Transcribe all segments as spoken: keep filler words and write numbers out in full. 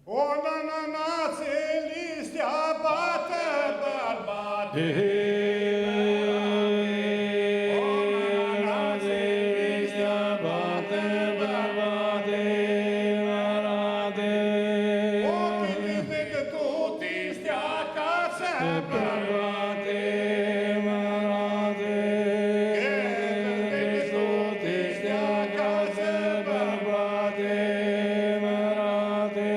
O nanã, tsi lishti, bate, bãrbate. O nanã, tsi lishti, bate, bãrbate, mãrate. O, cãt di tu ti shtii acasã, bãrbate, mãrate. Cãt di tu ti shtii acasã, bãrbate, mãrate.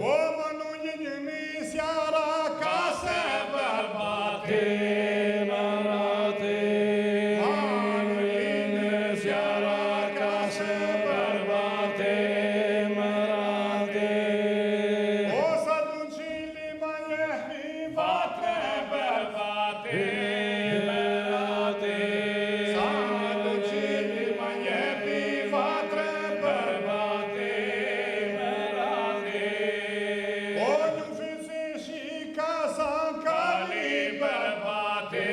O, ma nu yini seara acasã, bãrbate, mãrate. Ma nu yini seara acasã, bãrbate, mãrate. O, s-aduci limãnj pi vatrã, bãrbate, mãrate. S-aduci limãnj pi vatrã, bãrbate, mãrate. O, nu fitsi shi casa cali, bãrbate,